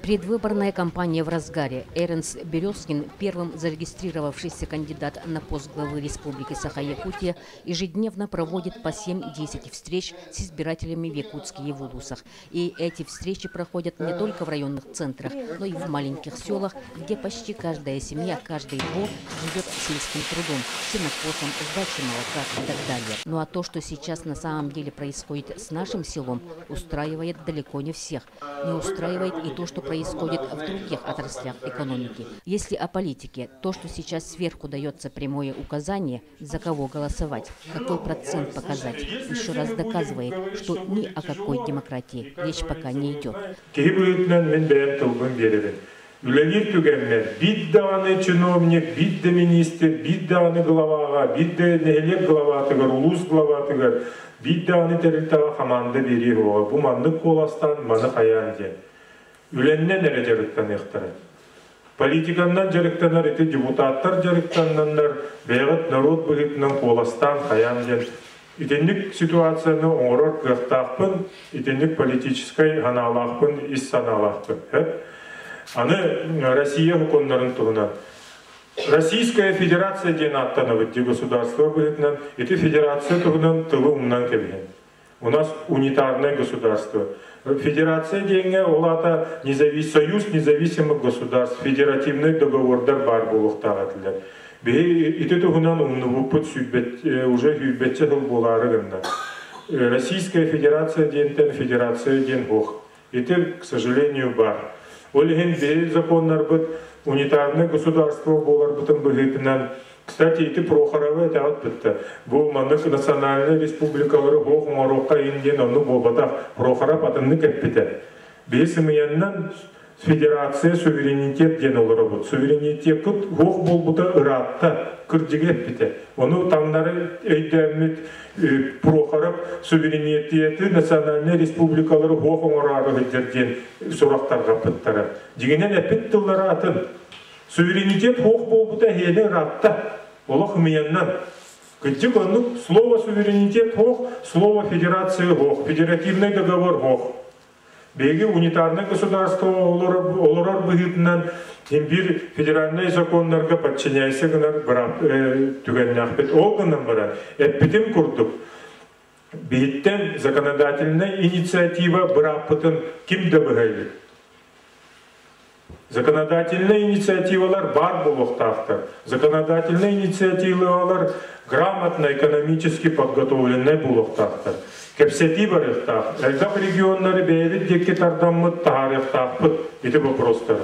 Предвыборная кампания в разгаре. Эрнст Березкин, первым зарегистрировавшийся кандидат на пост главы Республики Саха-Якутия, ежедневно проводит по 7-10 встреч с избирателями в Якутске и в улусах. И эти встречи проходят не только в районных центрах, но и в маленьких селах, где почти каждая семья, каждый двор живет сельским трудом, сенокосом, сдачей молока и так далее. Ну а то, что сейчас на самом деле происходит с нашим селом, устраивает далеко не всех. Не устраивает и то, что происходит в других отраслях экономики. Если о политике, то, что сейчас сверху дается прямое указание, за кого голосовать, какой процент показать, еще раз доказывает, что ни о какой демократии речь пока не идет. Киһи быһыытынан мин бэйэм тылбын биэрэбин. Үлэлиир түгэммэр биир даҕаны чиновник, биир да министр, биир даҕаны главаҕа, биир да нэһилиэк главатыгар, улуус главатыгар, биир даҕаны тэрилтэҕэ хамаанда биэриэ суоҕа. Бу маннык куоластаан маны хайаан диэн. Үлэннэн эрэ дьарыктаныахтара. Политиканнан дьарыктанар ити депутаттар дьарыктаннаннар, бэйэҕит норуот быһыытынан куоластаан хайаан диэн итинник ситуацияны оҥорор кыахтаахпын, итинник политическай санаалаахпын, ис санаалаахпын. Аны Россия сокуоннарын туһунан. Российская Федерация диэн ааттанабыт дии государство быһыытынан ити федерация туһунан тылы умнан кэбиһэн. У нас унитарное государство. Федерация диэҥҥэ ол аата независ... союз независимых государств, федеративный договордар баар буолуохтаах этилэр. Биһи ити туһунан умнубуппут сүүрбэт, уже сүүрбэччэ сыл буолаары гынна. Российская Федерация диэнтэн федерация диэн суох. Ити, к сожалению, баар. Ол иһин биһи законнарбыт унитарнай государство буоларбытын быһыытынан. Кстати, ити Прохоровы этэҕит бытта. Бу маннык национальнай республикалары суох оҥоруохха иһин диэн оннук буолбатах. Прохоров атыннык эппитэ. Биһи сымыйаннан федерация суверенитет диэн олоробут. Суверенитеппыт суох буолбута ыраатта, кырдьыгы эппитэ. Ону таҥнары өйдөөммүт Прохоров суверенитеты национальнай республикалары суох оҥороору сылдьар диэн сурах тарҕаппыттара. Дьиҥинэн эппит тыллара атын. Суверенитет суох буолбута эһиэни ыраатта. Олох ымыйаннан. Кырдьык оннук слово суверенитет суох, слово федерация суох, федеративный договор суох. Биһиги унитарнай государство олорор быһыытынан биир федеральнай законнарга подчиняйся гынар түгэннээхпит. Ол гынан баран, эппитим курдук, биһиттэн законодательная инициатива бырааппытын ким да быһа илик. Законодательная инициативалар баар буолуохтаахтар. Законодательная инициативалар грамотно экономически подготовленный буолуохтаахтар. Кэпсэтии барыахтаах. Элбэх регионнары бэйэбит диэки тардаммыт таһаарыахтаахпыт ити вопростары.